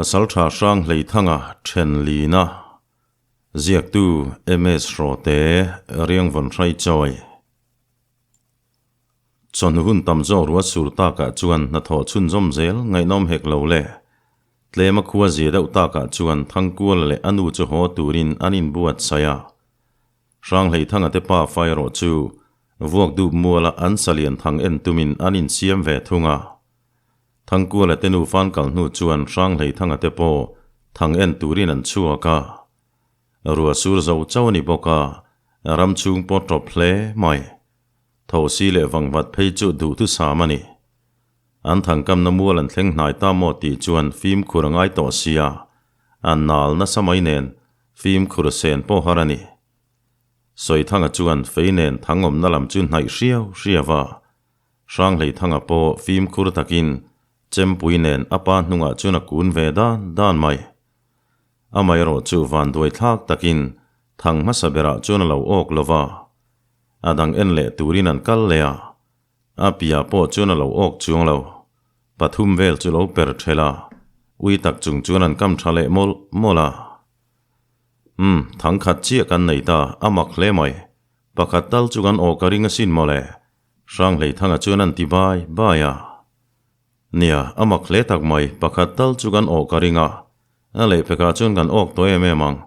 Pasaltha hrang Hleithanga then lina ziaktu MS Hrawte Riangvawn Hraichawi. Chawhnu hun tam zawk ruat sur takah chuan hnathawh chhunzawm zel ngaihnawm hek lo le. Tlema khua zia deuh takah chuan Thangkuala leh a nu chu haw turin an inbuatsaih a. Hrang Hleithanga te pa fa erawh chu vuak dup muala an salian thang en tumin an insiam ve thung a. Thangkuala te nu fan kal hnu chuan Hrang Hleithanga te pawh thang en turin an chhuak a. Ruah sur zo chauh a ni bawk a, ram chhung pawh tawp hle mai. Thosi leh vangvat phei chu duhthusam a ni. An thangkamna mual an thleng hnai ta maw tih chuan fimkhur a ngai tawh sia, a nal nasa mai nen fimkhur sen pawh har a ni. Sawithanga chuan fei nen thangawmna lam chu hnaih hriau hriau a, Hranghleithanga pawh fimkhur takin chempui nen a pa hnungah chuan a kun ve dan dan mai. Amaherawh chu vanduai thlak takin thang hmasa berah chuan a lo awk lo va, a dang en leh turin an kal leh a. A piah pawh chuan a lo awk chuang lo. Pathum vel chu lo per ṭhel a, ui tak chung chuan an kam ṭha leh mawlh mawlh a. Umm, thang khat chiah kan nei ta, a mak hle mai. Pakhat tal chu kan awk a ring asin mawle. Hranghleithanga chuan an ti bai bai a. Nia, a mak hle tak mai, pakhat tal chu kan awk a ring a. A lehphekah chuan kan awk tawh em em ang.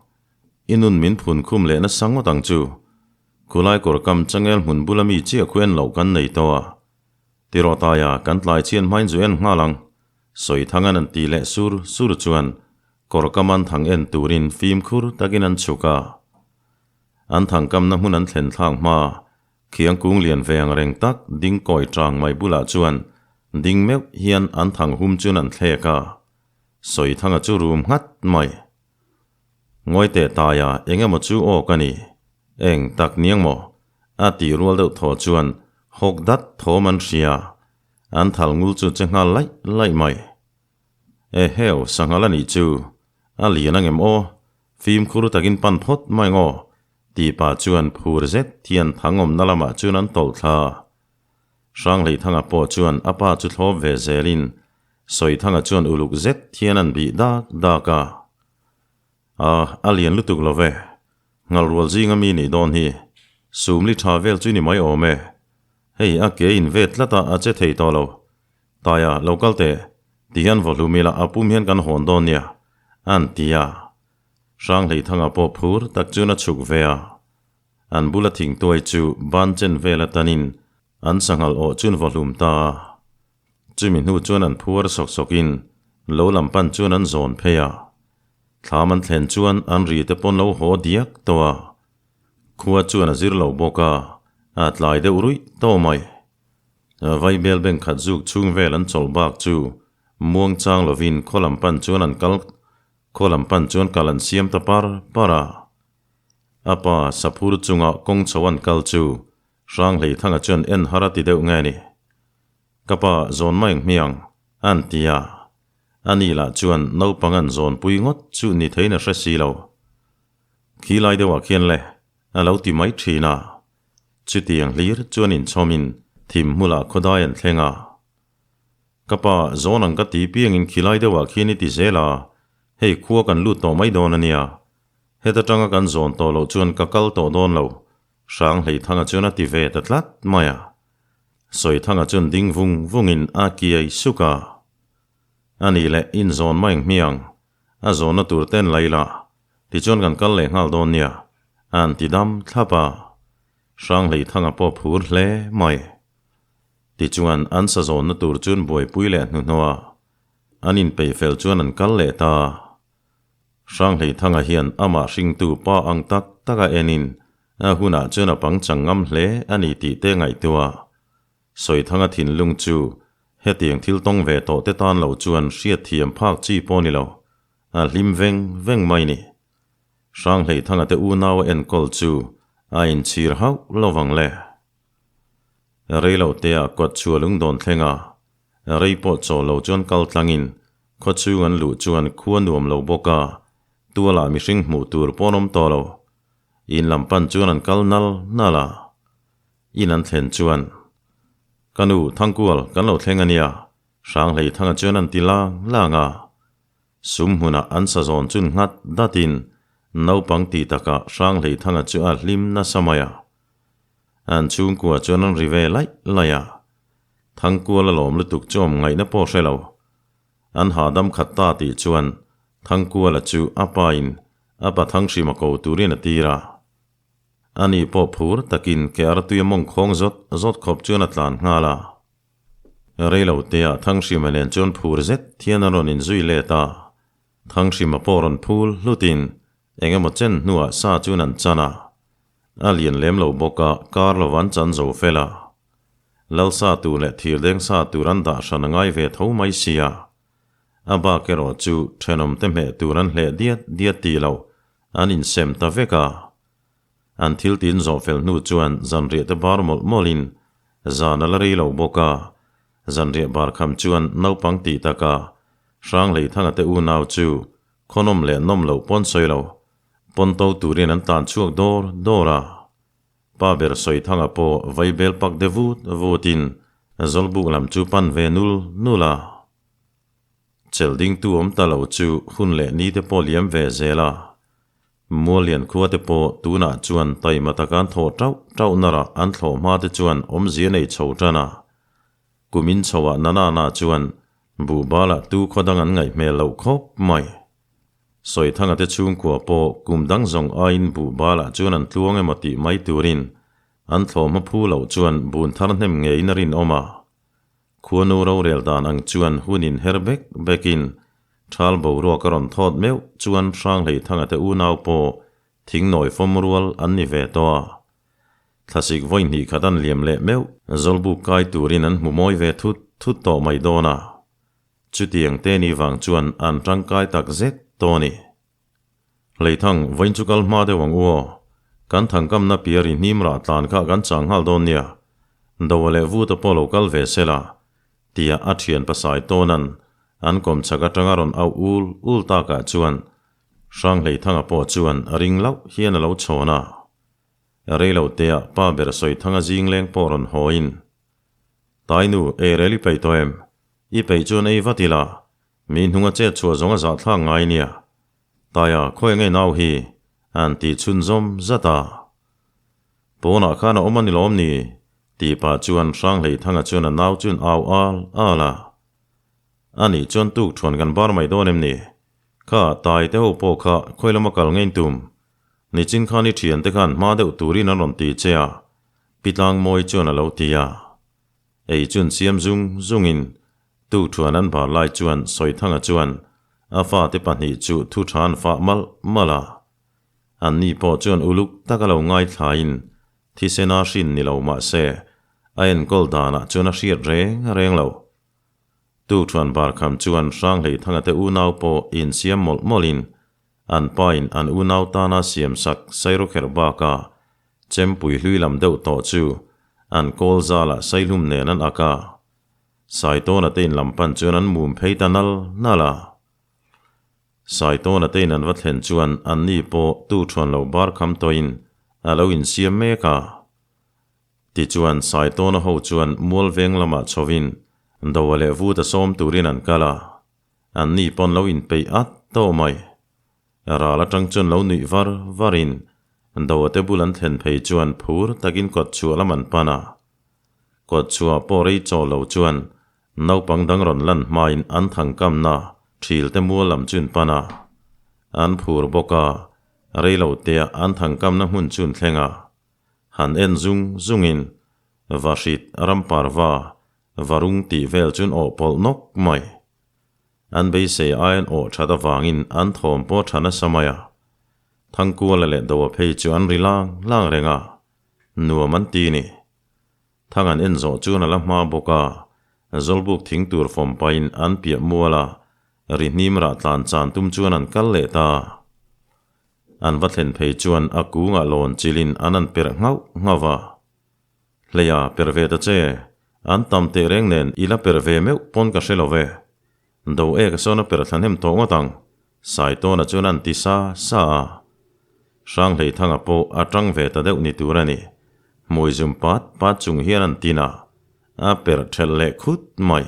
I nun min phun khum leh nasa ngawt ang chu. Khulai kawr kam changel hmun bula mi chiah khu en loh kan nei tawh a. Tirawh taia kan tlai chian hmain zu en nghal ang. Sawithangan an ti leh sur sur chuan kawr kam an thang en turin fimkhur takin an chhuk a. An thang kamna hmun an thlen thlak hma khiang kung lian ve ang reng tak ding kawi tang mai bulah chuan ding meuh hian an thang hum chuan an thlek a. Sawithanga chu rum nghat mai. Ngawi teh taia eng emaw chu aw ka ni. Eng tak niang maw? A tih rual deuh thaw chuan hawk dat thawm an hria. An thal ngul chu che nghal laih laih mai. E heu, sanghal a nih chu. A lian angem aw? Fimkhur takin pan phawt mai ngaw? Tih pah chuan phur zet hian thangawmna lamah chuan an tawlh thla. Hranghleithanga pawh chuan a pa chu thlawp ve zelin Sawithanga chuan uluk zet hian an bih dak dak a. A, a lian lutuk lo ve. Ngalrual zinga mi nih dawn hi. Sumli tha vel chu ni mai awm e. Hei a ke in ve tlat a, a che thei tawh lo. Taia, lo kal teh. Ti hian vaw hlum ila a pum hian kan hawn dawn nia. An ti a. Hranghleithanga pawh phur tak chuan a chhuk ve a. An bula thingtuai chu ban chen vel atanin an sanghal awh chuan vaw hlum ta a. Chumi hnu chuan an phuar sawk sawkin lo lam pan chuan an zawn phei a. Thlam an thlen chuan an ri te pawn lo haw diak tawh a. Khua chuan a zir lo bawk a, a tlai deuh ruih tawh mai. Vaibel beng khat zuk chhung vel an chawlh bak chu muang chang lovin khaw lam pan chuan an kal khaw lam pan chuan kal an siam ta par par a. A pa Saphur chunga kawng chho an kal chu Hranghleithanga chuan en har a ti deuh nge ni. Ka pa zawn mai ang hmiang, an ti a. Ani lah chuan naupang an zawnpui ngawt chu ni theiin a hre si lo. Khi lai deuhah khian le, a lo ti mai thin a. Chutiang hlir chuan inchhawmin thim hmulah khawdai an thleng a. Ka pa zawn ang ka ti piangin khi lai deuhah khian i ti zel a, hei khua kan lut tawh mai dawn a nia. Heta tanga kan zawn tawh loh chuan ka kal tawh dawn lo, Hranghleithanga chuan a ti ve ta tlat mai a. Sawithanga chuan ding vung vungin a kiai suk a. A nih leh inzawn mai ang hmiang, a zawnna tur ten la ila, tichuan kan kal leh nghal dawn nia, an ti dam thlap a. Hranghleithanga pawh phur hle mai. Tichuan an sa zawnna tur chuan buaipui leh hnuhnawh a, an inpeih fel chuan an kal leh ta. Hranghleithanga hian amah hringtu pa ang tak tak a enin A hunah chuan a pangchang ngam hle a ni tih te ngaihtuah. Sawithanga thinlung chu hetiang thil tawng ve tawh te tan lo chuan hriatthiam phak chi pawh ni lo, a hlim veng veng mai ni. Hranghleithanga te unau a enkawl chu a inchhir hauh lo vang le. Rei lo te ah kawt chhuah lungdawn thleng a, rei pawh chaw lo chuan kal tlangin khaw chhung an luh chuan khua nuam lo bawk a, tualah mihring hmuh tur pawh an awm tawh lo. In lam pan chuan an kal nal nal a, in an thlen chuan, Ka nu, Thangkual, kan lo thleng a nia, Hranghleithanga chuan an ti lang lang a. Sum hmunah an sa zawn chun nghat datin naupang ti takah Hranghleithanga chu a hlim nasa mai a. An chhungkua chuan an ri ve laih laih a. Thangkuala lawm lutuk chu awm ngaihna pawh hre lo. An hahdam khat ta tih chuan Thangkuala chu a pain a pa Thanghrima ko turin a tir a. Ani pawh phur takin ke artui a mawng khawng zawt zawt khawp chuan a tlan nghal a. Reilo tea Thanghrima nen chuan phur zet hian an rawn inzui let a. Thanghrima pawh rawn phul hlutin eng emaw chen hnuah sa chuan an chan a. A lian lem lo bawk a, kar lova an chan zo fel a. Lal sa tur leh thirdeng sa tur an dah hran a ngai ve tho mai sia. A bak erawh chu thenawmte hmeh tur an hleh diat diat tih lo an insem ta vek a. An thil tin zawh fel hnu chuan zanriah te bar mawlh mawlhin zan a la rei lo bawk a. Zanriah bar kham chuan naupang tih taka Hranghleithanga te unau chu khawnawm leh nawm loh pawn sawi lo pawn to turin an tlan chhuak dawr dawr a. Pa ber Sawithanga pawh vaibel pak de vut vutin Zawlbuk lam chu pan ve nul nul a. Chelh dingtu awm ta lo chu hun leh ni te pawh liam ve zel a. Muallian khua te pawh tunah chuan taima taka an thawh tauh tauh narah an thlawh hma te chuan awmzia nei chho tan a. Kumin chhoah Nanana chuan buhbalah tu khaw dang an ngaih hmel loh khawp mai. Sawithanga te chhungkua pawh kum dang zawng aiin buhbalah chuan an tluang emaw tih mai turin an thlawh hma phu loh chuan bun thar hnem ngeiin a rinawm a. Khuanu rorel dan ang chuan hun in her bek bekin thal boruak a rawn thawt meuh chuan Hranghleithanga te unau pawh thingnawi fawm rual an ni ve tawh a. Thlasik vawi hnih khat an liam leh meuh. Zawlbuk kai turin an hmu mawi ve thut thut tawh mai dawn a. Chutiang te ni vang chuan an tangkai tak zet tawh a ni. Hleithang, vawiin chu kal hma deuh ang u aw. Kan thangkamna piar i hnim rah tlan kha kan chang nghal dawn nia. Doa leh Vuta pawh lo kal ve se la, tia a thian pasai tawnan an kawm chhak atanga rawn auh ul ul takah chuan Hranghleithanga pawh chuan a ring lauh hian a lo chhawn a. Reiloteah pa ber Sawithanga zingleng pawh rawn hawiin, Tainu, eirel i peih tawh em? I peih chuan ei vat ila, Mi hnunga chet chhuah zawng a zahthlak ngai nia. Taia, khawi nge nau hi? An ti chhunzawm zat a. Pawnah khan a awm a ni lawm ni? Tih pah chuan Hranghleithanga chuan a nau chuan au al al a. Anih chuan tuk thuan kan bar mai dawn em ni? Kha, Tai te ho pawh kha khawi lama kal ngein tum? Nichin khan i thiante khan hma deuh turin an rawn ti che a, Pi Tlangmawi chuan a lo ti a. Ei chun siam zung zungin Tukṭhuan an bar lai chuan Sawithanga chuan a fate pahnih chu thu ṭha an fah malh malh a. Anni pawh chuan uluk taka lo ngaithlain thisena hrin ni lo mah se a enkawl danah chuan a hriat reng reng lo. Tukṭhuan bar kham chuan Hranghleithanga te unau pawh insiam mawlh mawlhin an pain an unau tana siamsak Sairawkherh baka chempui hlui lam deuh tawh chu an kawl zalah saihlum nen an ak a. Saitawna te in lam pan chuan an mum phei ta nal nal a. Saitawna te in an va thlen chuan anni pawh tu thuan lo bar kham tawhin a lo insiam mek a. Tichuan Saitawna ho chuan mual veng lamah chhovin Doa leh Vuta sawm turin an kal a. Anni pawn lo inpeih at tawh mai. Ral atang chuan lo nuih var varin Doa te bul an thlen phei chuan phur takin kawt chhuah lam an pan a. Kawt chhuah pawh rei chaw lo chuan naupang dang rawn lan hmain an thangkamna thil te mual lam chun pan a, an phur bawk a, rei lo tea an thangkamna hmun chun thleng a, han en zung zungin Vahrit, Ramparva, Varung tih vel chun awh pawlh nawk mai. An beisei aiin awh that avangin an thawm pawh tha nasa mai a, Thangkuala leh Doa phei chu an ri lang lang reng a, Nuam an ti ni. Thang an en zawh chuan a la hma bawk a, Zawlbuk thing tur fawm pahin an piah mual a, ri hnim rah tlan chan tum chuan an kal leh ta. An va thlen phei chuan a kungah lawn chilin an an perh nghauh nghauh va. Hleia, perh ve ta che, an tam teh reng nen i la perh ve meuh pawn ka hre lo ve. Do ek a sawn a perh thla hnem tawh ngawt ang, Saitawna chuan an ti sa sa a. Hranghleithanga pawh a tang ve ta deuh ni tur a ni. Hmui zum pat pat chung hian an tin a, a perh thelh leh khut mai.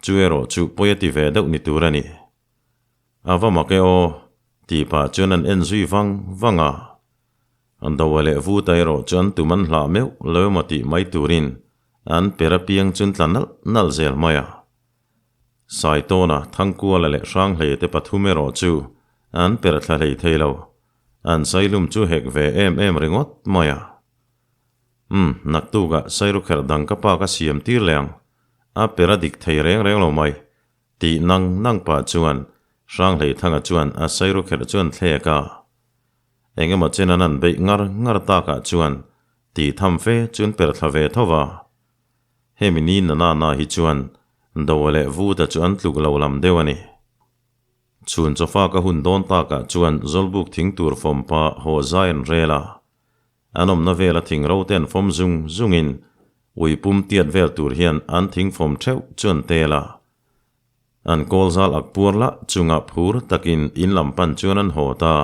Chu erawh chu pawi a ti ve deuh ni tur a ni. A va mak e aw, tih pah chuan an en zui vang vang a. An do a leh vuta erawh chu an tum an hlah meuh lo emaw tih mai turin an per apiang chu an tla nalh nalh zel mai a. Saitawna, Thangkuala leh Hranghlei te pathum erawh chu an per thla hlei thei lo. An saihlum chu hek ve em em ringawt mai a. Umm, naktukah Sairukherh dang ka pa ka siam tir leh ang. A per a dik thei reng reng lo mai. Tih nang nang pah chuan Hranghlei Thanga chuan a Sairukherh chuan thlek a. Eng emaw chen an an beih ngar ngar takah chuan tih tham fe chu an per thla ve tho va. Hemi ni na na na hi chuan Doa leh Vuta chu an tluk lo lam deuh a ni. Chhun chawfa ka hun dawn takah chuan Zawlbuk thing tur fawm pa haw zai an rel a. An awmna vela thing ro te an fawm zung zungin ui pum tiat vel tur hian an thing fawm theuh chu an tel a. An kawl zal ak puar lah chungah phur takin in lam pan chuan an haw ta.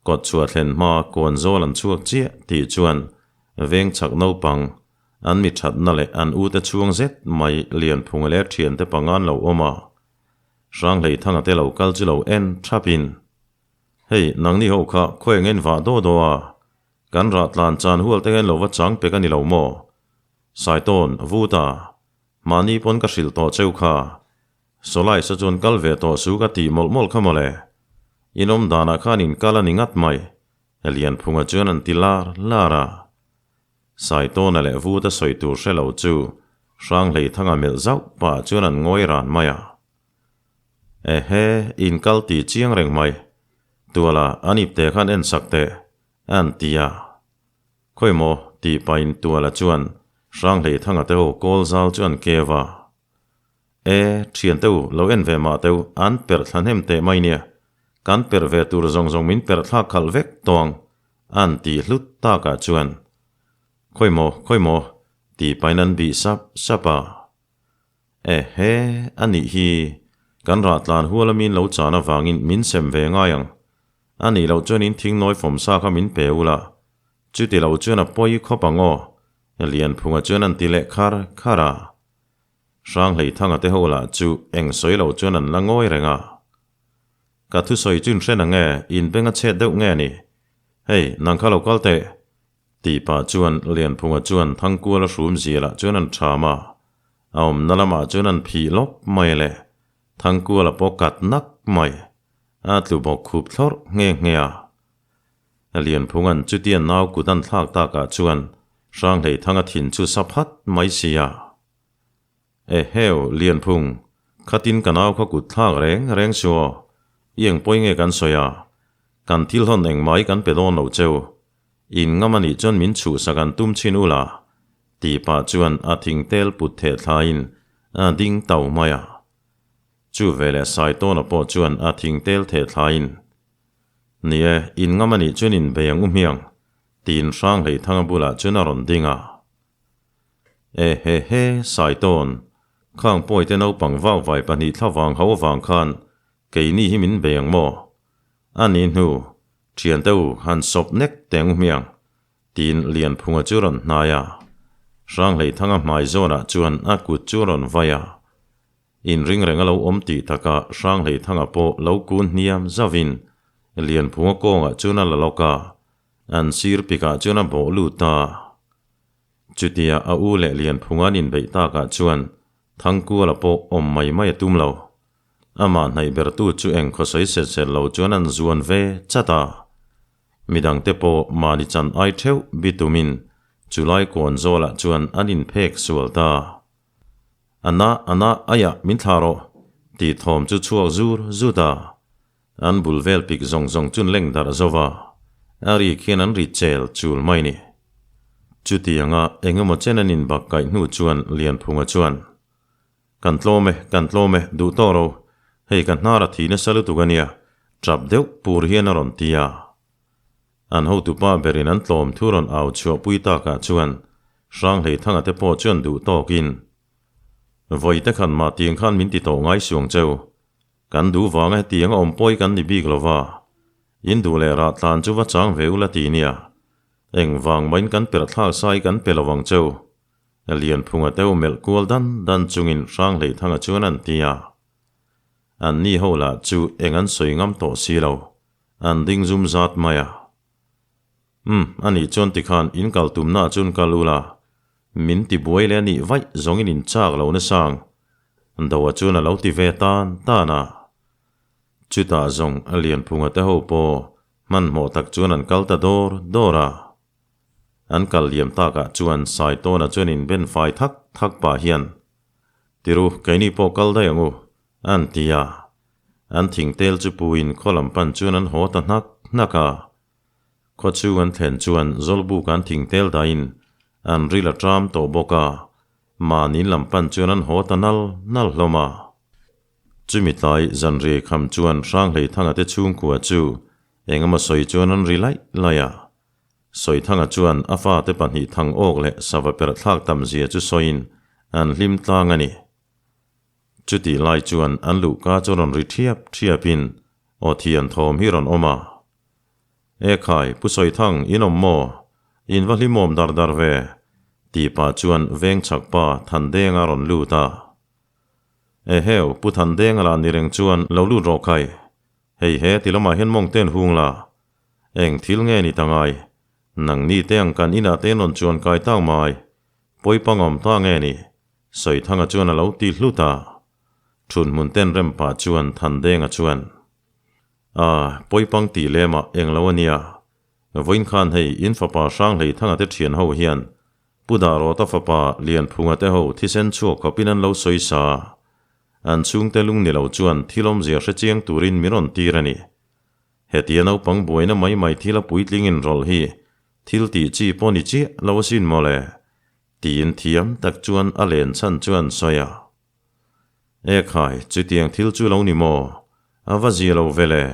Kawt chhuah thlen hma kawn zawl an chhuak chiah tih chuan veng chhak naupang an mi thatna leh an ute chhuang zet mai Lianphunga leh thiante panga an lo awm a. Hranghlei Thanga te lo kal chu lo en thapin, Hei, nangni ho kha khawi eng en vah daw daw a, kan rah tlan chan hual te hian lo va chang pek a ni lo maw? Saitawn, Vuta, mahni pawn ka hrilh tawh cheu kha. Sawlai sa chuan kal ve tawh su ka tih mawlh mawlh kha mawle. In awm danah khan in kal a ni ngat mai, Lianphunga chuan an ti lar lar a. Saitawna leh Vuta sawi tur hre lo chu Hranghlei Thanga melh zauh pah chuan an ngawi ran mai a. Ehe, in kal tih chiang reng mai. Tuala an ipte khan en sak teh, an ti a. Khawi maw? tih pahin Tuala chuan Hranghlei Thanga te ho kawl zal chu an keu a. E, thian te u, lo en ve mah teu, an perh thla hnem teh mai nia. Kan perh ve tur zawng zawng min perh thlak khalh vek tawng, an tih hlut takah chuan. Khawi maw, khawi maw, tih pahin an bih sap sap a. E he, a nih hi, kan rah tlan hual a min lo chan avangin min sem ve ngai ang. A nih loh chuan in thing nawi fawm sa kha min pe ula, chuti lo chuan a pawi khawp ang aw, Lianphunga chuan an ti leh khar khar a. Hranghlei Thanga te ho lah chu eng sawi lo chuan an la ngawi reng a. Ka thusawi chu in hre na nge, in beng a chhet deuh nge ni? Hei, nang kha lo kal teh! Tih pah chuan Lianphunga chuan Thangkuala hrum zialah chuan an ṭham a, a awmna lamah chuan an phih lawp mai le, Thangkuala pawh kat nak mai, a tlu bawk khup thlawrh nghe nghe a. Lianphunga'n chutia nau kut an thlak takah chuan Hranghlei Thanga thin chu sa phat mai si a. Eheu, Lianphung, khatin ka nau kha kut thlak reng reng su aw, i eng pawi nge kan sawi a, kan thil hawn eng mai kan pe dawn lo cheu, in ngam a nih chuan min chhuhsak an tum chhin ula, tih pah chuan a thing tel put theh thlaiin a ding tau mai a. Chu veleh Saitawna pawh chuan a thing tel theh thlaiin, Ni e, in ngam a nih chuan in bei ang u hmiang, tiin Hranghlei Thanga bulah chuan a rawn ding a. E he he, Saitawn, khang pawite naupang vakvai pahnih thla vang ho avang khan keini hi min bei ang maw? A ni hnu, thiante u han sawp nek teng u hmiang, tiin Lianphunga chu rawn hnai a. Hranghlei Thanga hmai zawnah chuan a kut chu rawn vai a. Inring reng a lo awm tih takah Hranghlei Thanga pawh lo kun hniam zauhin Lianphunga kawngah chuan a la lawk a, an sir pikah chuan a bawh lut a. Chutia a u leh Lianphunga an inbeih takah chuan Thangkuala pawh awm mai mai a tum lo. Amah hnaih bertu chu eng khawsawi set set lo chuan an zuan ve chat a. Midangte pawh mahni chan ai theuh bitumin chulai kawn zawlah chuan an inphek sual ta. Ana, ana, aiah min thlah rawh, tih thawm chu chhuak zur zut a. An bul vel pik zawng zawng chun leng darh zo va, a ri khian an ri chel chul mai ni. Chutianga eng emaw chen an inbak kaih hnu chuan Lianphunga chuan, Kan tlawm e, kan tlawm e, duh tawh ro, hei ka hnar a thi nasa lutuk a nia, tap deuh pur hian a rawn ti a. An hotupa berin an tlawm thu rawn au chhuahpui takah chuan Hranghlei Thanga te pawh chuan duh tawkin, Vawi te khan mah tiang khan min ti tawh ngai suang cheu, Kan duh vanga hetiang a awm pawi kan ni bik lo va, in duh leh rah tlan chu va chang ve ula ti nia. Engvang mahin kan perh thlak sai kan pe lo vang cheu. Lianphunga teu melh kual dan dan chungin Hranghlei Thanga chuan an ti a. An ni ho lah chu eng an sawi ngam tawh si lo, an ding zum zat mai a. Umm, a nih chuan tikhan in kal tumna ah chuan kal ula, min ti buai leh a nih vaih zawngin in chak lo nasa ang, Doa chuan a lo ti ve tan tan a. Chutah zawng a Lianphunga te ho pawh hmanhmawh tak chuan an kal ta dawr dawr a. An kal liam takah chuan Saitawna chuan in ben fai thak thak pah hian, Tiru, keini pawh kal daih ang u, an ti a. An thingtel chu puin khaw lam pan chuan an haw ta hnak hnak a. Khaw chhung an thlen chuan Zawlbuk an thingtel dahin an ril a ṭam tawh bawk a, mahni lam pan chuan an haw ta nal nal hlawm a. Chumi tlai zanriai kham chuan Hranghlei Thanga te chhungkua chu engemaw sawi chuan an ri laih laih a. Sawithanga chuan a fate pahnih thang awk leh sava perh thlak tam zia chu sawiin an hlim tlang a ni. Chutih lai chuan an luhka chu rawn ri thiap thiapin aw thian thawm hi rawn awm a. E khai, Pu Sawithang, in awm maw? In va hlimawm dar dar ve, tih pah chuan veng chhak pa Thandenga rawn lut a. Eheu, Pu Thandenga lah ni reng chuan lo lut rawh khai. Hei he ti lamah hian mawng ten hung la. Eng thil nge ni ta ngai? Nangni te ang kan inah te rawn chuan kai tak mai. Pawi pangawm ta nge ni? Sawithanga chuan a lo ti hlut a. Thunhmun ten rem pah chuan Thandenga chuan, A, pawi pang tih lemah eng lo a nia. Vawiin khan hei in fapa Hranghleithanga te thian ho hian Pu Dahrawta fapa Lianphunga te ho thisen chhuak khawpin an lo sawi sa a. An chhungte lung ni lo chuan thil awmzia hre chiang turin min rawn tir a ni. Hetia naupang buaina mai mai thil a puitling inrawlh hi thil tih chi pawh ni chiah lo asin mawle, tiin thiam tak chuan a len chhan chuan sawi a. E khai, chutiang thil chu lo ni maw? A va zia lo ve le.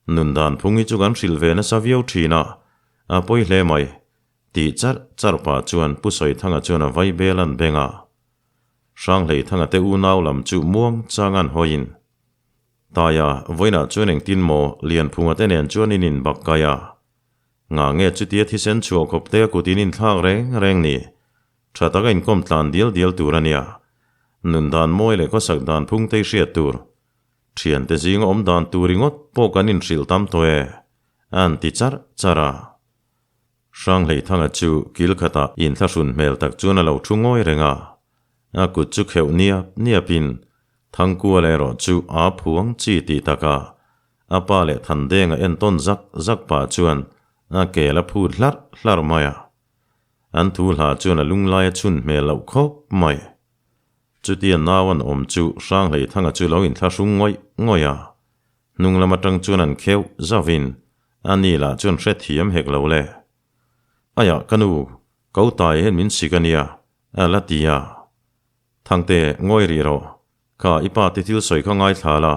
Nun dan phung hi chu kan hrilh ve nasa viau thin a, a pawi hle mai, tih charh charh pah chuan Pu Sawithanga chuan a vai bel an beng a. Hranghleithanga te unau lam chu muang chang an hawiin. Taia, vawiinah chuan engtin maw Lianphunga te nen chuan in inbak kai a? Nga nge chutia thisen chhuah khawp te a kut in inthlak reng reng ni? Tha taka inkawm tlan dial dial tur a nia. Nun dan mawi leh khawsak dan phung te i hriat tur. Thiante zinga awm dan tur ringawt pawh kan inhrilh tam tawh e, an ti charh charh a. Hranghleithanga chu kil khatah inthlahrun hmel tak chuan a lo thu ngawi reng a. A kut chu kheuh niap niapin Thangkual erawh chu aa phuang chi tih takah a pa leh Thandenga entawn zak zak pah chuan a kel a phut hlarh hlarh mai a. An thu hla chuan a lunglai a chhun hmel loh khawp mai. Chutia nau an awm chu Hranghleithanga chu lo inthlahrung ngawih ngawih a. Hnung lam atang chuan an kheuh zauhin a ni lah chuan hrethiam hek lo le. Aiah ka nu, ko tai hian min sik a nia, a la ti a. Thangte, ngawi rih rawh. Kha, i pa te thil sawi kha ngaithla la,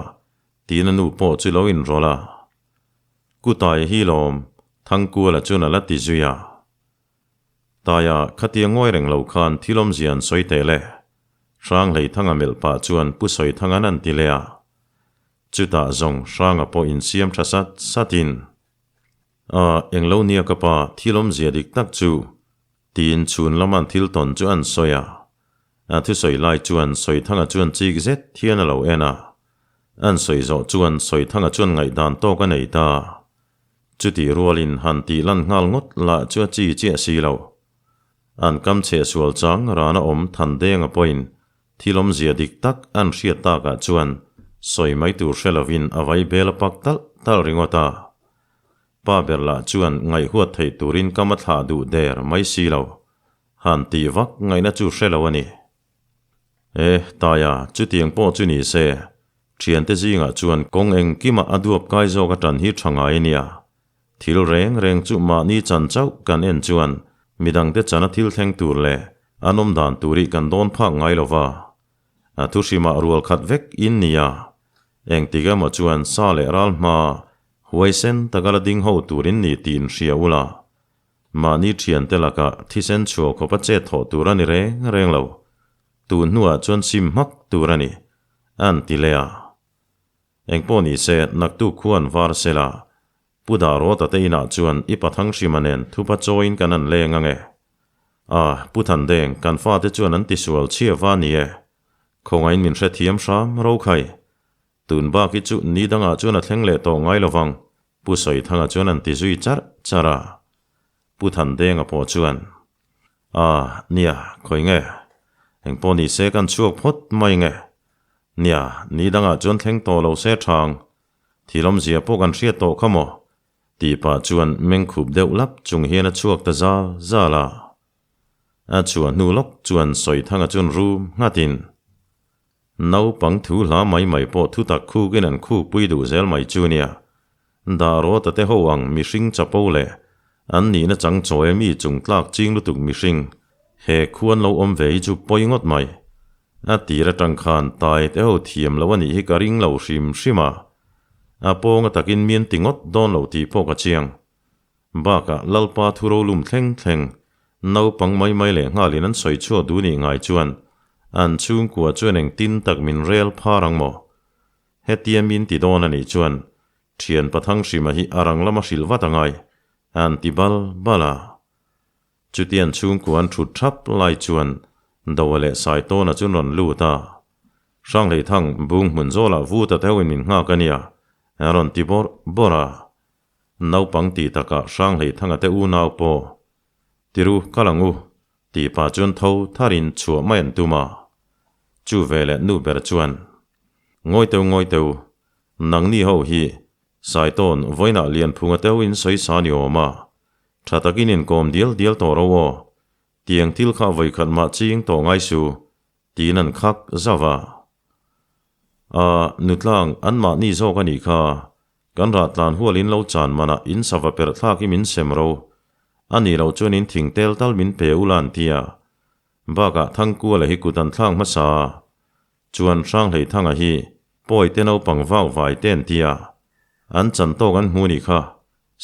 tiin a nu pawh chu lo inrawlh a. Kutai hi lawm, Thangkuala chuan a la ti zui a. Taia, khatia ngawi reng lo khan thil awmzia an sawi teh le. Hranghleithanga melh pah chuan Pu Sawithanga'n an ti leh a. Chutah zawng Hranga pawh insiam tha sat satin, A, englo nia ka pa, thil awmzia dik tak chu Tiin chhun lama an thil tawn chu an sawi a. A thusawi lai chuan Sawithanga chuan chik zet hian a lo en a. An sawi zawh chuan Sawithanga chuan ngaihdan tawk a nei ta. Chutih rualin han tih lan nghal ngawt lah chu a chi chiah si lo. An kam chheh sual chang rana awm Thandenga pawhin thil awmzia dik tak an hriat takah chuan sawi mai tur hre lovin a vai bel a pak talh talh ringawt a. Pa ber lah chuan ngaihhuat theih turin ka ma thlah duh der mai si lo. Han tih vak ngaihna chu hre lo a ni. E, Taia, chutiang pawh chu ni se, thiante zingah chuan kawng engkima a duap kai zawk a tan hi tha ngai a nia. Thil reng reng chu mahni chan chauh kan en chuan midangte chana thil thleng tur leh an awm dan tur hi kan dawn phak ngai lo va. A thuhrimah rual khat vek in nia. Engtik emaw chuan sa leh ral hma Huaisen taka la ding ho turin ni tiin hria ula, mahni thiante lakah thisen chhuah khawpa chet thawh tur a ni reng reng lo, tun hnuah chuan sim hmak tur a ni, an ti leh a. Engpawh ni se, naktuk khuan var sela, Pu Dahrawta te inah chuan i pathang hrima nen thupa chawiin kan an leng ange. A, Pu Thandeng, kan fate chuan an tisual chhia va ni e. Khawngain min hrethiam hram ro khai. Tun bak hi chu ni dangah chuan a thleng leh tawh ngai lo vang, Pu Sawithanga chuan an ti zui charh charh a. Pu Thandenga pawh chuan, A, nia, khawi nge? Engpawh ni se kan chhuak phawt mai nge? Nia, ni dangah chuan thleng tawh lo se thang. Thil awmzia pawh kan hriat tawh kha maw? Tih pah chuan meng khup deuh lap chung hian a chhuak ta zal zal a. A chhuah hnu lawk chuan Sawithanga chuan rum nghatin, Naupang thu hla mai mai pawh thutak khukin an khukpui duh zel mai chu nia. Dah rawta te ho ang mihring chapo leh an nihna chang chawi mi chung tlak ching lutuk mihring he khuan lo awm ve hi chu pawi ngawt mai. A tir atang khan tai te ho thiam lo a nih hi ka ring lo hrim hrim a. A pawnga takin mian ti ngawt dawn lo tih pawh ka chiang. Bakah Lalpa thu rolum thleng thleng naupang mai mai leh nghalin an sawi chhuak duh nih ngai chuan an chhungkua chuan engtin tak min rel phar ang maw? Hetia min ti dawn a nih chuan thian pathang hrima hi a rang lama hrilh vat angai an ti bal bal a. Chutian chhungkua an thut thap lai chuan Doa leh Saitawna chu an rawn lut a. Hranghleithang bung hmun zawlah vuta deuhin min nghak a nia, an rawn ti bawrh bawrh a. Naupang tih takah Hranghleithanga te unau pawh, Tiru, kal ang u, tih pah chuan tho tharin chhuah mai an tum a. Chu veleh nu ber chuan, Ngawi teu, ngawi teu, nangni ho hi Saitawn vawiinah Lianphunga teu in sawi sa ni awm a, tha takin inkawm dial dial tawh ro aw, tiang thil kha vawikhat mah ching tawh ngai su, Tiin an khak zauh a. A, nutlang, anmahni zawk a nih kha. Kan rah tlan hual in lo chan manah in sava perh thlak i min sem ro. A nih loh chuan in thing tel tal min pe ula an ti a. Bakah Thangkuala hi kut an thlak hmasa a. Chuan Hranghleithanga hi pawi te naupang vak vai te an ti a. An chan tawk an hmu nih kha.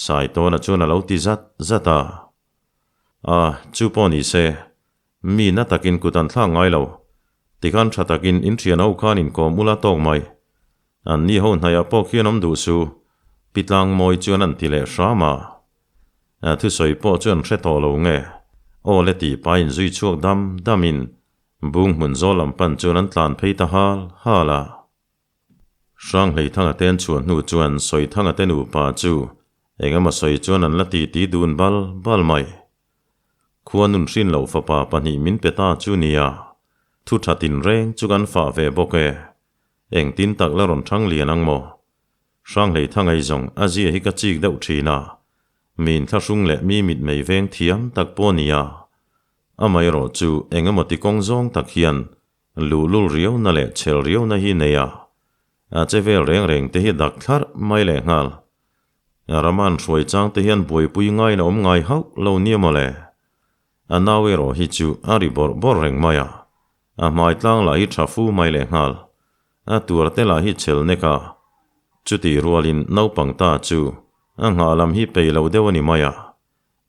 Saitawna chuan a lo ti zat zat a. A, chu pawh ni se. Mi na takin kut an thlak ngai lo. Tikhan tha takin in thian ho khan inkawm ula tawk mai. An ni ho hnaiah pawh khian awm duh su. Pi Tlangmawi chuan an ti leh hram a. A thusawi pawh chu an hre tawh lo nge. Aw le tih pa inzui chhuak dam damin bung hmun zawl lam pan chuan an tlan phei ta hal hal a. Hranghleithanga te an chhuah hnu chuan Sawithanga te nupa chu eng emaw sawi chuan an la ti ti dun bal bal mai. Khua nun hrin loh fapa pahnih min pe ta chu nia, thu tha tinreng chu kan fah ve bawk e. Engtin tak la rawn thang lian ang maw? Hranghleithanga i zawng a zia hi ka chik deuh thin a, mi inthlahrung leh mi mitmei veng thiam tak pawh nia. Amaherawh chu eng emaw ti kawng zawng tak hian Luhlul riauna leh chhel riauna hi nei a, a che vel reng reng te hi dak thlarh mai leh nghal. Rama'n hruai chang te hian buaipui ngaiin a awm ngai hauh lo nia maw le. A nau erawh hi chu a ri bawrh bawrh reng mai a, a hmai tlang lah hi tha fu mai leh nghal. A tuar te lah hi chhel nek a, chutih rualin naupang ta chu a nghah lam hi peih lo deuh a ni mai a,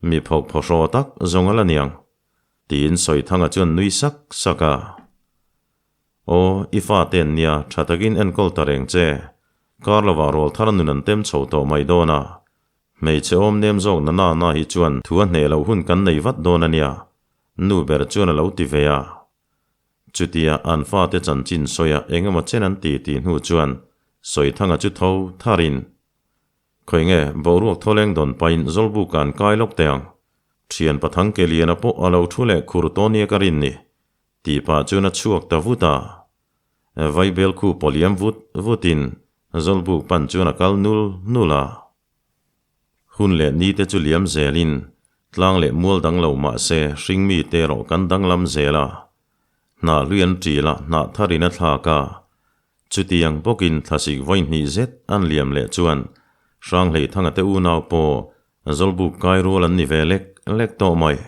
mi phawk phawhraw tak zawng a la niang. Tiin Sawithanga chuan nui sak sak a. Aw, i fate an nia, tha takin enkawl ta reng che. Kar lovah rawl thar nun an tem chho tawh mai dawn a. Hmeichhe awm nem zawk na na na hi chuan thu a hneh loh hun kan nei vat dawn a nia, nu ber chuan a lo ti ve a. Chutia an fate chanchin sawia eng emaw chen an ti tih hnu chuan Sawithanga chu tho tharin, Khawi nge, boruak thawleng dawn pahin Zawlbuka an kai lawk teh ang. Thian pathang ke liana pawh a lo thu leh khur tawn nia ka rin ni, tih pah chuan a chhuak ta vut a. Vaibel khu pawliam vut vutin Zawlbuk pan chuan a kal nul nul a. Hun leh ni te chu liam zelin tlang leh mual dang lo mah se hringmi te erawh kan danglam zel a. Hnah hlui an ṭil a, hnah tharin a thlak a. Chutiang bawkin thlasik vawi hnih zet an liam leh chuan Hranghleithanga te unau pawh Zawlbuk kai rual an ni ve lek lek tawh mai.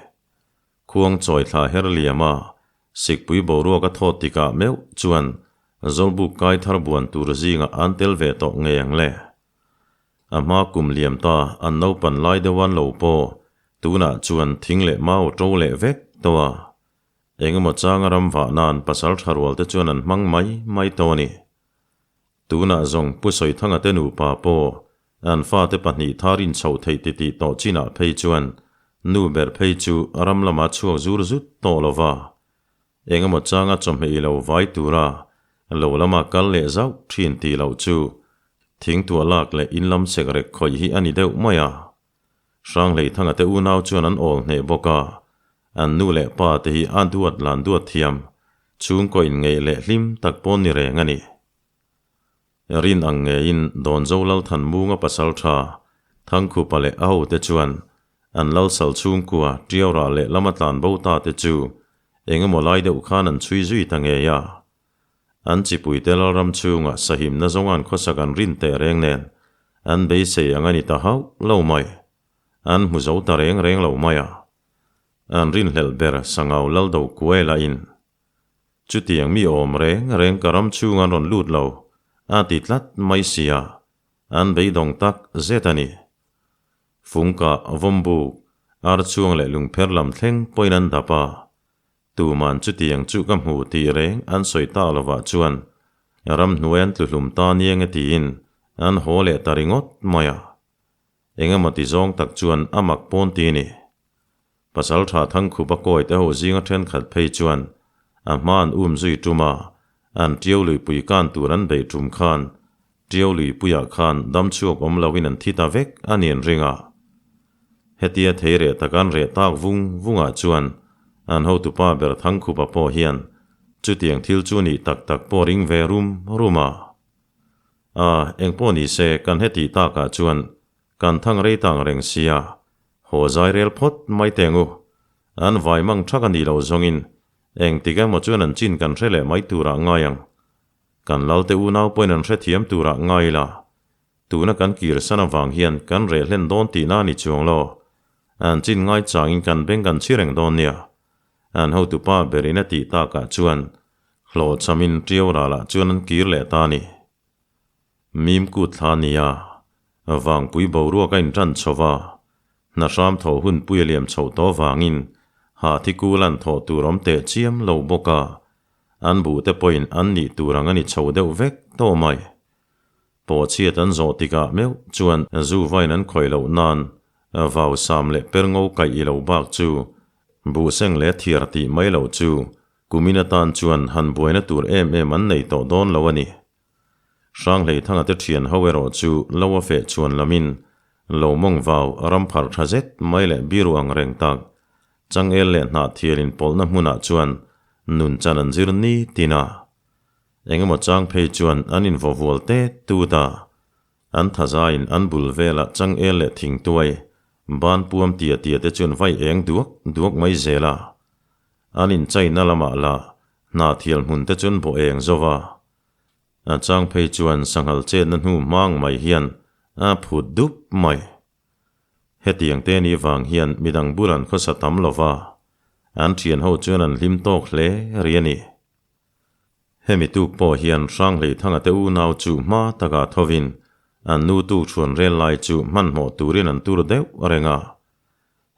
Khuang chawi thla her liam a, Sikpui boruak a thawt tikah meuh chuan Zawlbuk kai thar buan tur zingah an tel ve tawh ngei ang le. A hma kum liam ta an naupan lai deuh an lo pawh tunah chuan thing leh mau ṭo leh vek tawh a. Engemaw changa ram vah nan pasal tha rual te chuan an hmang mai mai tawh a ni. Tunah zawng Pu Sawithanga te nupa pawh an fate pahnih thar inchhoh theih titih tawh chinah phei chuan nu ber phei chu ram lama chhuak zur zut tawh lo va. Engemaw changa chawhmeh i lo vai tura Lo lama kal leh zauh thin tih loh chu thingtuah lak leh in lam sekrek khawih hi a ni deuh mai a. Hranghleithanga te unau chuan an awl hneh bawk a, an nu leh pa te hi a duat lan duat thiam, chhungkaw inngeih leh hlim tak pawn ni reng a ni. Rin ang ngeiin Dawnzo Lalthanmunga pasal tha Thangkhupa leh a hote chuan an lalsal chhungkua Tiaurah leh lama tlan bo ta te chu eng emaw lai deuh khan an chhui zui ta ngei a. An chipuite lalram chhunga sahimna zawnga'n khawsak an rin teh reng nen an beisei ang a ni ta hauh lo mai. An hmu zo ta reng reng lo mai a. An rinhlelh ber Sangau Laldo kuai lahin chutiang mi awm reng reng ka ram chhunga an rawn lut lo a ti tlat mai sia, an beidawng tak zet a ni. Fungkah, Vawmbuk, Archhuang leh Lungpher lam thleng pawhin an dap a. Tuman chutiang chu ka hmu tih reng an sawi tak lovah chuan ramhnuai an tlu hlum ta nia nge tiin an haw leh ta ringawt mai a. Engemaw ti zawng tak chuan a mak pawn ti ni. Pasaltha Thangkhupa kawi te ho zinga thenkhat phei chuan a hma an um zui tum a, an Tiau luipui kan tur an beih tum khan Tiau luipuiah khan damchhuak awm loin an thi ta vek a ni an ring a. Hetia thei reh tak an reh tak vung vungah chuan an hotupa ber Thangkhupa pawh hian chutiang thil chu nih tak tak pawh ring ve rum rum a. A, engpawh ni se kan hetih takah chuan kan thang rei tang reng sia, haw zai rel phawt mai teng u. An vai mang thak a nih loh zawngin engtik emaw chuan an chin kan hre leh mai turah ngai ang. Kan lalte unau pawhin an hrethiam turah ngai ila, tuna kan kir san avang hian kan reh hlen dawn tihna a ni chuang lo. An chin ngai changin kan beng kan chhi reng dawn nia. An hotupa berin a tih takah chuan hlawhchhamin Tiau ralah chuan an kir leh ta a ni. Mim kut thla nia, vangpui boruak a intan chho va, hna hram tho hun pui a liam chhoh tawh vangin hah thi kul an thawh tur awm teh chiam lo bawk a, An buhte pawhin an nih tur ang a ni chho deuh vek tawh mai. Pawhchhiat an zawh tikah meuh chuan zu vain an khawih loh nan vau sam leh per ngo kaih i lo bak chu buhseng leh thiar tih mai loh chu kumin atan chuan han buaina tur em em an nei tawh dawn lo a ni. Hranghleithanga te thian ho erawh chu lo a feh chuan lamin lo mawng vau ram phar tha zet mai leh biru ang reng tak Changel leh hnah thial inpawlhna hmunah chuan nun chan an zir ni tin a. Engemaw chang phei chuan an invaw vual tet tut a. An thazaiin an bul velah changel leh thingtuai, ban puam tia tia te chuan vai eng duak duak mai zel a. An inchaina lamah lah hnah thial hmun te chuan bawh eng zo va. A chang phei chuan sanghal chetna hnu hmang mai hian a phut dup mai. Hetiang te ni vang hian midang bul an khawsa tam lo va, an thian ho chuan an hlim tawk hle ri a ni. Hemi tuk pawh hian Hranghleithanga te unau chu hma takah thovin an nu tuk chhuan rel lai chu hmanhmawh turin an tur deuh reng a.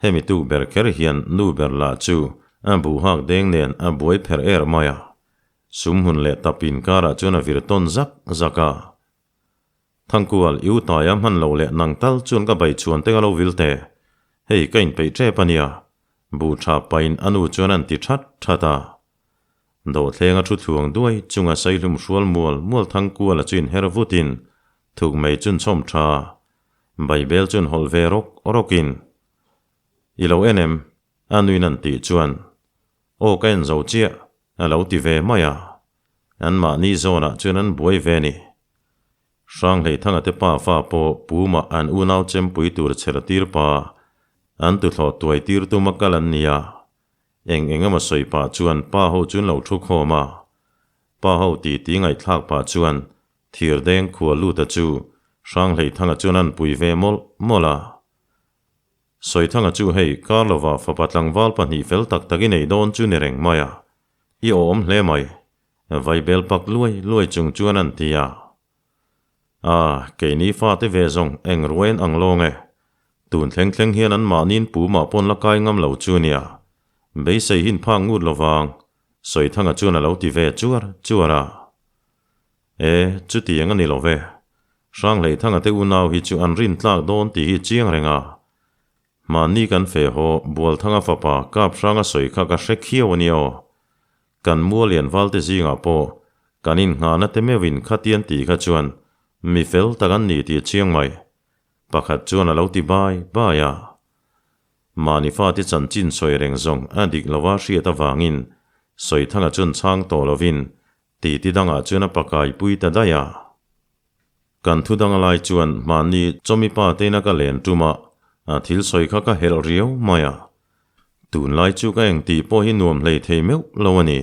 Hemi tuk ber kher hian nu ber lah chu a buhhak deng nen a buai pherh er mai a, sumhmun leh tap inkarah chuan a vir tawn zak zak a. Thangkual, i u taia hman loh leh nang tal chuan ka bai chhuan te ka lo vil teh. Hei, ka inpeih tep a nia. Buh tha pain a nu chuan an ti that that a. Dawhthleng a thu thluang duai chunga saihlum hrual mual mual Thangkuala chu inher vutin thuk mai chun chhawm tha. Baibel chuan hawlh ve rawk rawkin, I lo en em? A nuin an tih chuan, Aw ka en zo chiah, a lo ti ve mai a. Anmahni zawnah chuan an buai ve a ni. Hranghleithanga te pa fa pawh Puma an unau chempui tur chher tir pa, an tuthlawh tuai tir tuma kal an ni a. Eng eng emaw sawi pah chuan pa ho chu an lo thu khawm a. Pa ho titi ngaihthlak pah chuan Thirdeng khua luta chu Hranghleithanga chuan an pui ve mawlh mawlh a. Sawithanga chu hei kar lova fapa tlangval pahnih fel tak tak i nei dawn chu ni reng mai a. I awm hle mai. Vaibel pak luai luai chung chuan an ti a. A, keini fate ve zawng eng ruain ang lawng e. Tun thleng thleng hian an mahniin pu mah pawn la kai ngam lo chu nia. Beisei hin phak ngut lovang, Sawithanga chuan a lo ti ve chuar chuar a. E, chutiang a ni lo ve. Hranghleithanga te unau hi chu an rintlak dawn tih hi chiang reng a. Mahni kan fe haw, Bualthanga fapa kap hranga sawi kha ka hre khiau a nia aw. Kan Mualian valte zingah pawh Kan innghahna te meuhin khatian tih kha chuan mi fel tak an ni tih a chiang mai. Pakhat chuan a lo ti bai bai a. Mahni fate chanchin sawi reng zawng a dik lova hriat avangin Sawithanga chuan chhang tawh lovin titi dangah chuan a pakai pui ta daih a. Kan thu dang lai chuan mahni chawmi pa teina ka len tum a, a thil sawi kha ka helh riau mai a. Tunlai chu ka eng tih pawh hi nuam hlei thei meuh lo a ni.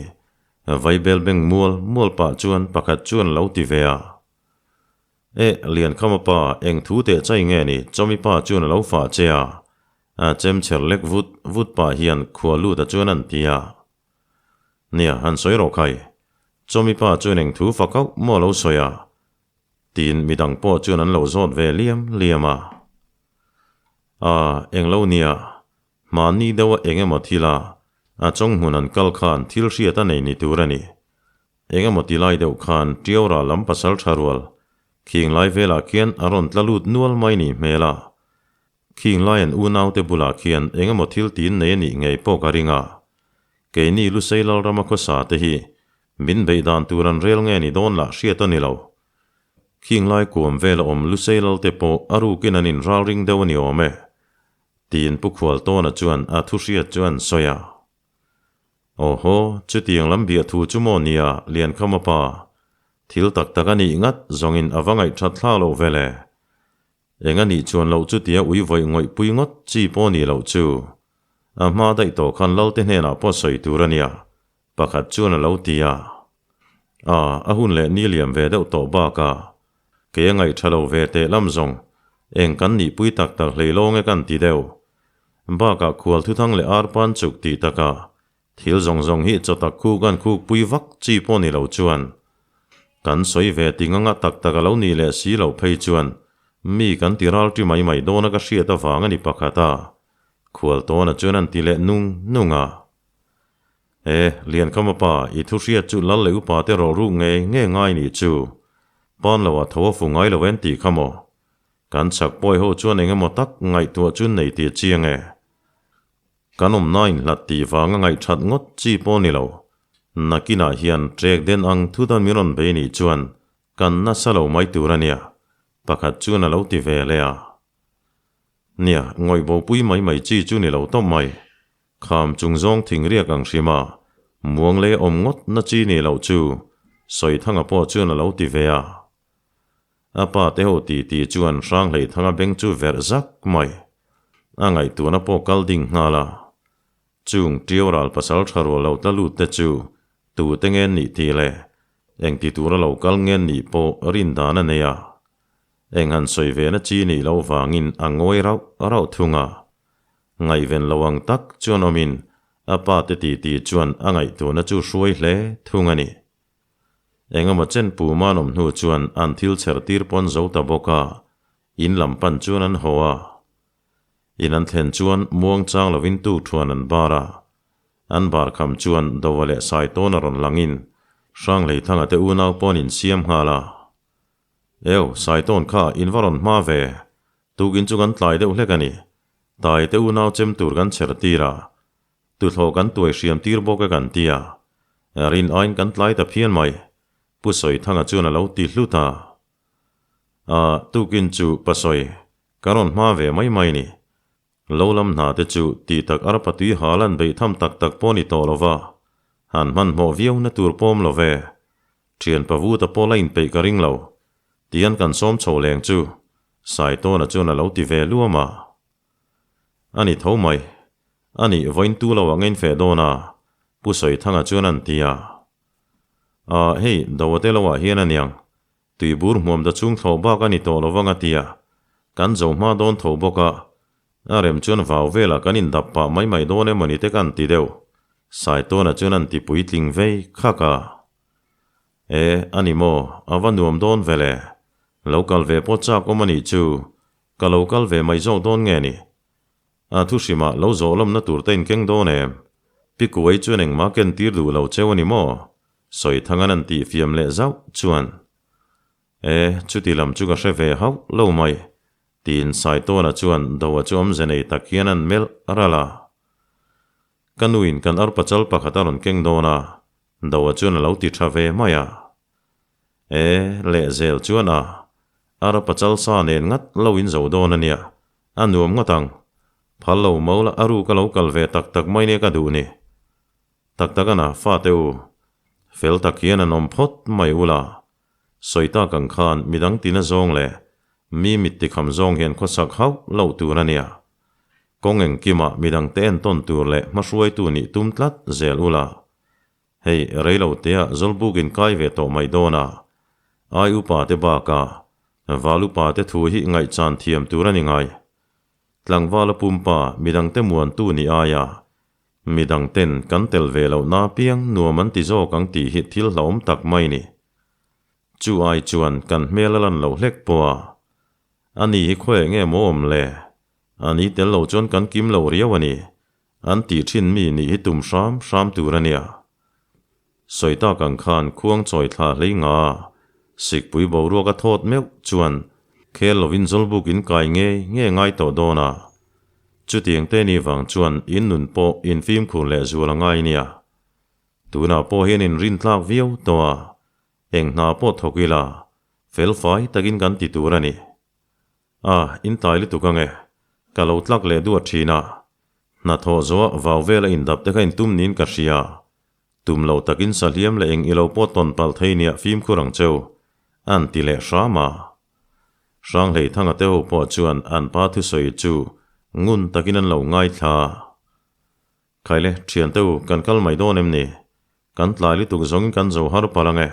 Vaibel beng mual mual pah chuan pakhat chuan lo ti ve a. Eh, Liankhama pa, eng thu teh chai nge ni? Chawmi pa chuan a lo fah che a. A chem chher lek vut vut pah hian khua lut a chuan an ti a. Nia, han sawi rawh khai. Chawmi pa chuan eng thu fak auh maw lo sawi a? Tiin midang pawh chuan an lo zawt ve liam liam a. A, eng lo nia, mahni deuha eng emaw thil a, a chawng hmun an kal khan thil hriat a nei ni tur a ni. Eng emaw ti lai deuh khan Tiaura lam pasal tha rual, khing lai velah khian a rawn tla lut nual mai ni hmel a. Khing lai an unaute bulah khian eng emaw thil tin nei a nih ngei pawh ka ring a. Keini Lusei Lalrama khawsa te hi min beih dan tur an rel nge ni dawn lah hriat a ni lo. Khing lai kuam vela awm Lusei Lalte pawh a rukin an inral ring deuh a ni awm e, tiin Pu Khualtawna chuan a thu hriat chu an sawi a. Awhaw, chutiang lam biah thu chu maw nia Liankhama pa, thil tak tak a nih ngat zawngin a va ngaihthat thla loh vel e. Eng a nih chuan loh chu tia ui vawih ngawih pui ngawt chi pawh ni loh chu. A hma daih tawh khan Lalte hnenah pawh sawi tur a nia, pakhat chuan a lo ti a. A, a hun leh ni liam ve deuh tawh bakah kei a ngaih tha lo ve teh lam zawng eng kan nih pui tak tak hlei lawng e kan ti deuh. Bakah khual thuthang leh arpan chuk tih takah Thil zawng zawng hi chaw tak khuk an khuk pui vak chi pawh ni lo chuan kan sawi ve ti nganga tak tak a lo nih leh si loh phei chuan mi kan ti ral ṭi mai mai dawn a ka hriat avang a ni pakhat a, khual tawna chuan an ti leh nung nung a. E, Liankhama pa, i thu hriat chu lal leh upa te rawh ruk ngei nge ngai nih chu, pawn lo ah tho a fu ngai lo en tih kha maw? Kan chhak pawi ho chuan eng emaw tak ngaihtuah chu nei tih a chiang e. Kan awmna inhlat tih vanga ngaihthat ngawt chi pawh ni lo. Nakinah hian trek den ang thudan min rawn bei nih chuan kan nasa lo mai tur a nia, pakhat chuan a lo ti ve leh a. Nia, ngawih bopui mai mai chi chu ni lo tawp mai. Kham chung zawng thing riak ang hrim a, muang lei awm ngawt na chi ni loh chu Sawithanga pawh chuan a lo ti ve a. A pa te ho ti ti chuan Hranghleithanga beng chu verh zak mai. A ngaihtuahna pawh kal ding nghal a. Chung Ṭio ral pasal ṭha rual lo tla lut te chu tu te nge nih tih leh eng ti tura lo kal nge nih pawh rin dan a nei a. Eng han sawi ve na chi nih loh vangin a ngawi rauh rauh thung a. Ngaihven lo ang tak chuan awmin a pa te ti ti chuan a ngaihtuahna chu hruai hle thung a ni. Engemaw chen pu manawm hnu chuan an thil chher tir pawn zo ta bawk a, in lam pan chuan an haw a. In an thlen chuan muang chang lovin tuk thuan an bar a. An bar kham chuan Dova leh Saitawn a rawn langin Hranghleithanga te unau pawn in siam nghal a. Eu, Saitawn kha in va rawn hma ve, tukin chu kan tlai deuh hlek a ni. Tai te unau chem tur kan chher tir a, Tuthlawh kan tuai hriam tir bawk e kan ti a, rin aiin kan tlai ta phian mai, Pu Sawithanga chuan a lo ti hlut a. A, tukin chu Pa Sawi, ka rawn hma ve mai mai ni. Lo lam hna te chu tih tak arpa tui hal an beih tham tak tak pawh ni tawh lo va, han hmanhmawh viau na tur pawm lo ve. Thian pa vuta pawh la inpeih ka ring lo, tian kan sawm chho leng chu, Saitawna chuan a lo ti ve luam a. A ni tho mai. A nih vawiin tu lo ah ngein feh dawn a, Pu Sawithanga chuan an ti a. A, hei, Doate lo ah hian a niang. Tuibur hmuam da chung thlawh bak a ni tawh lo vang a ti a. Kan zo hma dawn tho bawk a. A rem chuan vau velah kan indap pah mai mai dawn emaw ni te kan ti deuh. Saitawna chuan an ti puitling vei khak a. E, a ni maw, a va nuam dawn ve le. Lo kal ve pawh chak awm a nih chu. Ka lo kal ve mai zawk dawn nge ni? A thu hrimah lo zawh lawmna tur te inkeng dawn em? Pi Kuai chuan engmah ken tir duh lo cheu a ni maw? Sawi thangan an tih fiam leh zauh chuan. E, chuti lam chu ka hre ve hauh lo mai, tiin Saitawna chuan Doa chu awmze nei tak hian an melh ral a. Ka nuin kan arpa chal pakhat a rawn keng dawn a, Doa chuan a lo ti tha ve mai a. E, lehzel chuan a, ara pachal sa nen ngat lo in zo dawn a nia, a nuam ngawt ang. Phal lo mo la a ruk a lo kal ve tak tak mai nia ka duh ni. Tak tak a na, fate u, fel tak hian an awm phawt mai ula. Sawi tak ang khan midang tina zawng leh mi mit tikham zawng hian khawsak hauh loh tur a nia. Kawng engkimah midangte entawn tur leh hmahruaitu nih tum tlat zel ula. Hei, reiloteah Zawlbuk in kai ve tawh mai dawn a, ai upa te bakah val upa te thu hi ngaihchan thiam tur a ni ngai. Tlangvala pumpa midangte muantu ni aia Midang ten kan tel ve loh na piang nuam an ti zawk ang tih hi thil hlauhawm tak mai ni. Chu ai chuan kan hmel a lan loh hlek pawh a. A ni hi khawiah nge maw awm le? A ni tel lo chuan kan kim lo riau a ni. An tih thin mi nih hi tum hram hram tur a nia. Sawi tak ang khan khuang chawi thla hlei nga a, sikpui boruak a thawt meuh chuan khel lovin zawlbuk in kai ngei nge ngai tawh dawn a. Chutiang te ni vang chuan in nun pawh in fimkhur leh zual a ngai nia. Tunah pawh hian in rintlak viau tawh a, eng hna pawh thawk ila, felfai takin kan ti tur a ni. A, in tlai lutuk ange. Ka lo tlak leh duat thin a. Hnathawh zawh vau vela indap te kha in tum niin ka hria. Tum lo takin sahliam leh eng ilo pawh tawn palh thei nia fimkhur ang cheu. An ti leh hram a. Hranghleithanga te ho pawh chuan an pa thusawi chu ngun takin an lo ngaithla. Khaile, thiante u, kan kal mai dawn em ni? Kan tlai lutuk zawngin kan zo har palh ange.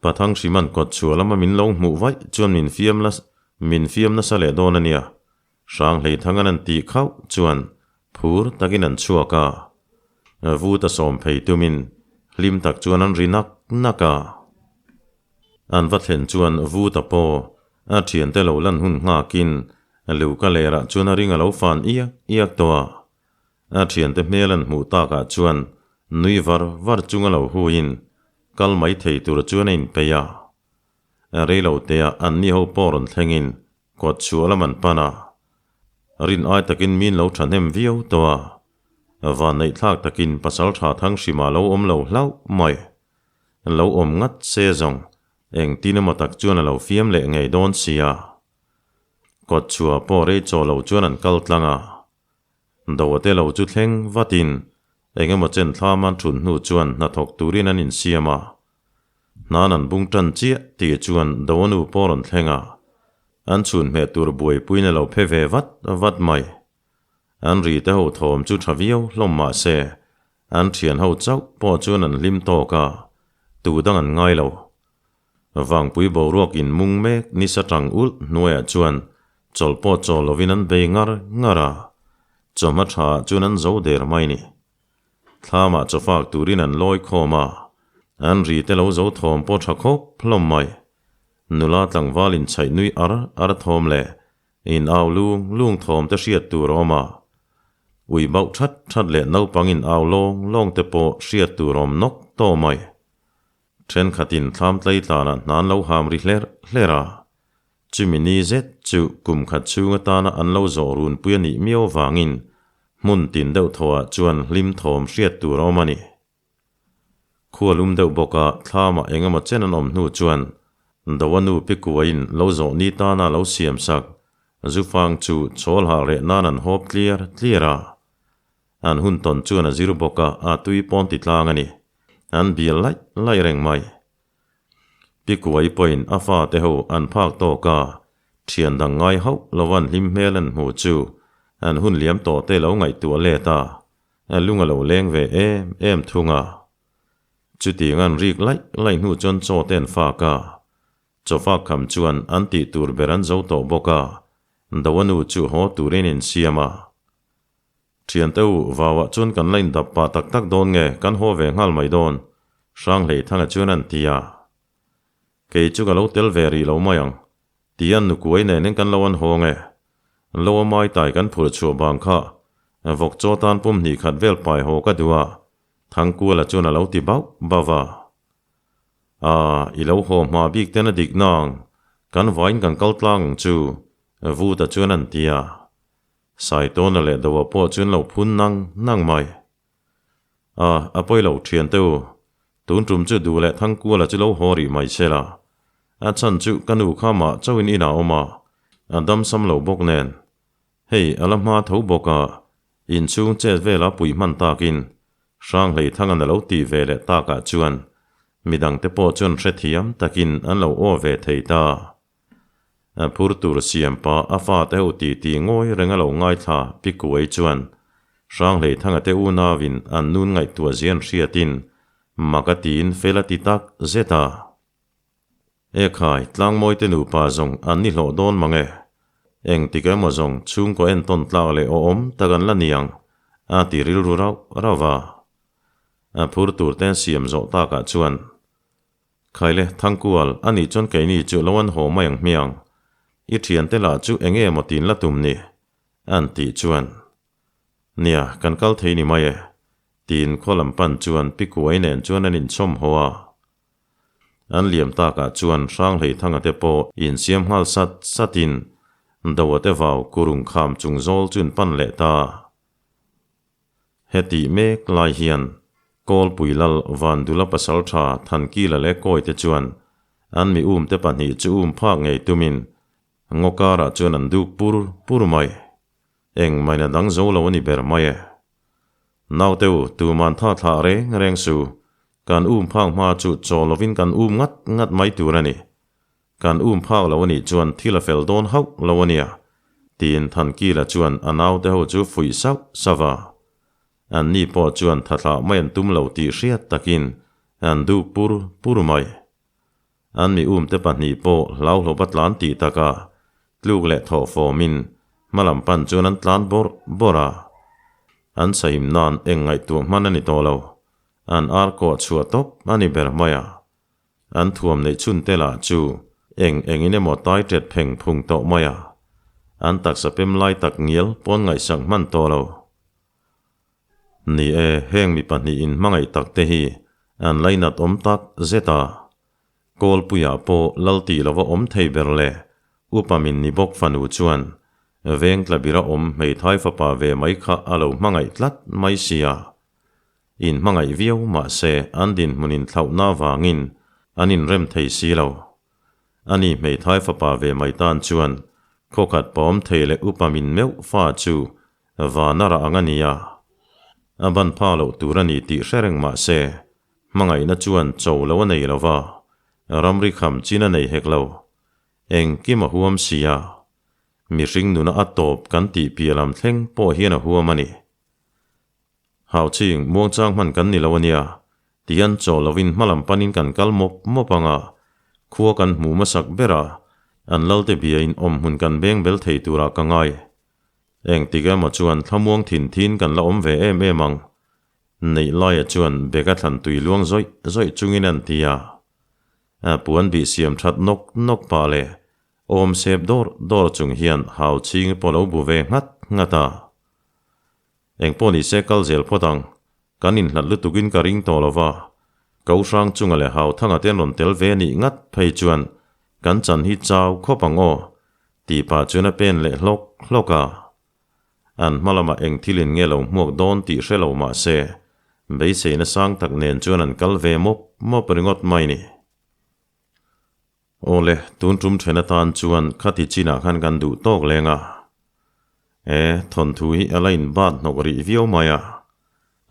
Pathang hriman kawt chhuah lama min lo hmuh vaih chuan min fiam la min fiam nasa leh dawn a nia. Hranghleithangan an tih khauh chuan phur takin an chhuak a. Vut a sawm phei tumin hlim tak chuan an ri nak nak a. An va thlen chuan Vut a paw a thiante lo lan hun nghakin Luka lerah chuan a ring a lo fan iak iak tawh a. A thiante hmel an hmuh takah chuan nui var var chunga lo huiin kal mai thei tur chuan a inpeih a. Reiloteah anni ho pawh rawn thlengin kawt chhuah lam an pan a. Rin ai takin min lo thahnem viau tawh a. Vanneihthlak takin pasal tha thang hrima lo awm lo hlauh mai. Lo awm ngat se zawng engtin emaw tak chuan a lo fiam leh ngei dawn sia. Kawt chhuah pawh rei chaw lo chuan an kal tlang a. Doate lo chu thleng vatin eng emaw chen thlam an thun hnu chuan hnathawk turin an insiam a. Hnan an bung tan chiah tih chuan Doa nu pawh rawn thleng a. An chhun hmeh tur buaipuiin a lo phe ve vat vat mai. An ri te ho thawm chu tha viau hlawm mah se, an thian ho chauh pawh chuan an hlim tawk a, tu dang an ngai lo. Vangpui boruak in mung mek nisa tang ulh hnuaiah chuan chawlh pawh chawl lovin an bei ngar ngar a, chawhma thaah chuan an zo der mai ni. Thlamah chawfak turin an lawi khawm a, an ri te lo zo thawm pawh tha khawp hlawm mai. Nula tlangval inchhaih nui ar ar thawm leh in au lung lung thawm te hriat tur a awm a, ui bauh that that leh naupang in au lawng lawng te pawh hriat tur a awm nawk tawh mai. Thenkhatin thlam tleitlana hna an lo ham ri hler hler a, chumi ni zet chu kum khat chhung atana an lo zawh runpui a nih miau vangin hmun tin deuh thawhah chuan hlim thawm hriat tur a awm a ni. Khual um deuh bawka thlamah eng emaw chen an awm hnu chuan Doa nu pi kuain lo zawh ni tana lo siam sak zufang chu chawl hah reh nan an hawp tliar tliar a. An hun tawn chuan a zir bawk a, a tui pawn ti tlang a ni. An bial laih laih reng mai. Pi Kuai pawhin a fate ho an phak tawk a, thian dang ngai hauh lova an hlim hmel an hmuh chu an hun liam tawh te lo ngaihtuah let a, a lung a lo leng ve em em thung a. Chutiang an rik laih laih hnu chuan chaw te an fak a, chawfak kham chuan an tih tur ber an zo tawh bawk a, Doa nu chu haw turin insiam a. Thiante u, vauah chuan kan la indap pah tak tak dawn nge, kan haw ve nghal mai dawn, Hranghleithanga chuan an ti a. Kei chu ka lo tel ve rih lo mai ang, ti an nukuai nenin kan lo an haw nge. Lo a mai tai kan phurh chhuah bang kha, vawk chaw tan pum hnih khat vel pai haw ka duh a, Thangkuala chuan a lo ti bauh bauh a. A, i lo haw hma bik ten a dik nang, kan vain kan kal tlang ang chu, Vuta chuan an ti a. Saitawna leh Doa pawh chuan lo phun nang nang mai. A, a pawi lo thian te u. Tun tum chu duh leh Thangkuala chu lo haw rih mai se la. A chhan chu ka nu kha mah chauhin inah a awm a, a dam sam lo bawk nen. Hei a la hma tho bawk a, inchhung chet vela puih hman takin Hranghlei Thangan a lo tih ve leh takah chuan midangte pawh chuan hrethiam takin an lo aw ve thei ta. A phur tur siam pa a fate ho titi ngawi reng a lo ngaithla Pi Kuai chuan Hranghlei Thanga te unauin an nun ngaihtuah zian hriatin mak a tiin fel a ti tak zet a. Ekhai, Tlangmawite nupa zawng an ni hlawh dawn mang e. Engtik emaw zawng chhungkaw entawn tlak leh awhawm tak an la niang a ti rilru rauh rauh va. A phur tur te an siam zawh takah chuan Khaile, Thangkual, a nih chuan keini chu lo an haw mai ang hmiang. I thiante lah chu eng nge maw tin la tum ni? An tih chuan, Nia, kan kal thei ni mai e, tiin khaw lam pan chuan Pi Kuai nen chuan an inchawm haw a. An liam takah chuan Hranghlei Thanga te pawh insiam nghal sat satin Doa te vau kurung kham chung zawl chu an pan leh ta. Hetih mek lai hian Kawlpui Lal Vandula pasaltha Thankila leh Kawite chuan an mi umte pahnih chu um phak ngei tumin ngaw karah chuan an duk pur pur mai. Eng maina dang zo lo a ni ber mai e. Naute u, tuman tha thlah reng reng su, kan um phak hma chu chaw lovin kan um ngat ngat mai tur a ni. Kan um phak lo a nih chuan thil a fel dawn hauh lo a nia, tiin Thankila chuan a naute ho chu fuih sauh sauh a. An ni pawh chuan thathlah mai an tum lo tih hriat takin an duk pur pur mai. An mi umte pahnih pawh hlauhlawp a tlan tih takah tluk leh thawh fawmin hmalam pan chuan an tlan bawrh bawrh a. An sahim nan eng ngaihtuah hman a ni tawh lo, an ar kawh chhuah tawp a ni ber mai a. An thuam neih chhun te lah chu eng engin emaw tai ṭet pheng phung tawh mai a, an taksa pem lai tak ngial pawn ngaihsak hman tawh lo. Ni e, heng mi pahnih in hmangaih tak te hi an lainat awm tak zet a, Kawlpuiah pawh lal tih lova awm thei ber leh upa min ni bawk fanu chuan veng tlabira awm hmeithai fapa ve mai kha a lo hmangaih tlat mai sia. In hmangaih viau mah se an dinhmun inthlauhna avangin an inrem thei si lo. Ani hmeithai fapa ve mai tan chuan khawkhat pawm thei leh upa min meuh fa chu vana rah ang a ni a. A ban pha loh tur a ni tih hre reng mah se hmangaihna chuan cho lo a nei lo va, ramri kham chin a nei hek lo. Engkim a huam si a. Mihring nuna a tawp kan tih piah lam thleng pawh hian a huam a ni. Hau ching, muangchang hman kan ni lo a nia, tihian chaw lovin hmalam panin kan kal mawp mawp ang a, khua kan hmuh hmasak ber a, an lalte biain awmhmun kan beng bel thei turah ka ngai. Engtik emaw chuan thlamuang thin thin kan la awm ve em em ang. Neih laia chuan beka thlan tui luang zawih zawih chungin an ti a. A puan bih siam that nawk nawk pah leh awm sep dawr dawr chung hian hau ching pawh lo bu ve nghat nghat a. Engpawh ni se kal zel phawt ang, kan inhlat lutukin ka ring tawh lo va, Ko hrang chunga leh hau thanga te an rawn tel ve nih ngat phei chuan kan chan hi chau khawp ang aw, tih pah chuan a pen leh hlawk hlawk a. An hma lamah eng thilin nge lo hmuak dawn tih hre lo mah se, beiseina sang tak nen chuan an kal ve mawp mawp ringawt mai ni. Awle, tun tum then atan chuan khati chinah khan kan duh tawk leng a. E, thawnthu hi a la inbat hnawk rih viau mai a,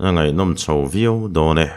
a ngaihnawm chho viau dawn e.